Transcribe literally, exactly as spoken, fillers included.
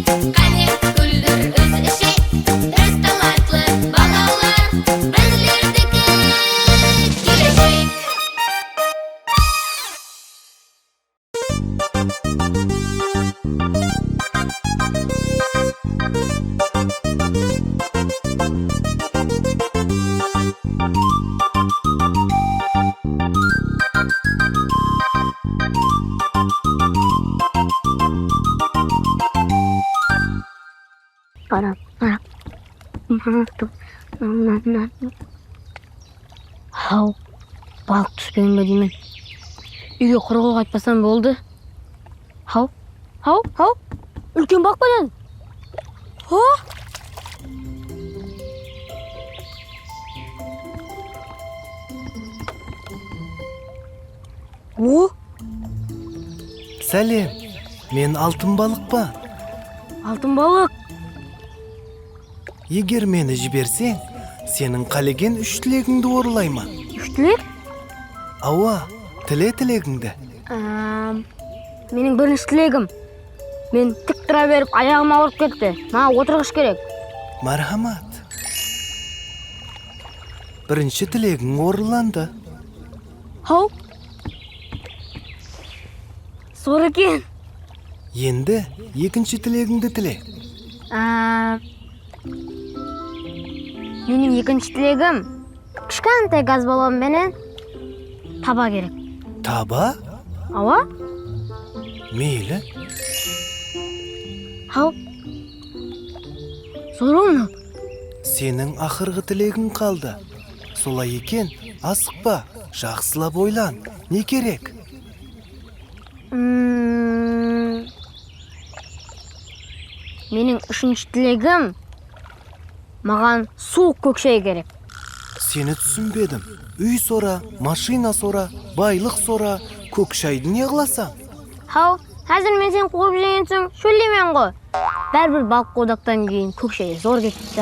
Qáne, gúldir úz isheyik, biz talantlı balalar, bizlerdiki keleshek. Haw, balıq túspegen be deymen. Úyge qurı qol qaytpasam boldı. Haw, haw, haw. Úlken balıq pa eken? Ho! O! Sálem, men altın balıqpan. Altın balıq. Eger meni jiberseń, seniń qálegen úsh tilegińdi orınlayman. Úsh tilek? Awa, tile tilegińdi. Am, meniń birinshi tilegim. Men tik tura berip ayaǵım awırıp ketti. Maǵan otırǵısh kerek. Márhamat. Birinshi tilegiń orınlandı. Haw. Zor eken. Endi ekinshi tilegińdi tile. Á, meniń ekinshi tilegim kishkentay gaz ballon menen taba kerek. Taba? Awa. Meyli. Haw. Zor onı. Seniń aqırǵı tilegiń qaldı. Solay eken, asıqpa, jaqsılap oylan, ne kerek? Mm, meniń úshinshi tilegim, maǵan suwıq kók shay kerek. Seni túsinbedim. Úy sora, mashina sora, baylıq sora, kók shaydı ne qılasań? Haw, házir men seni quwırıp jegen soń shólleymen ǵo. Báribir balıq qodaqtan keyin kók shay zor ketipti.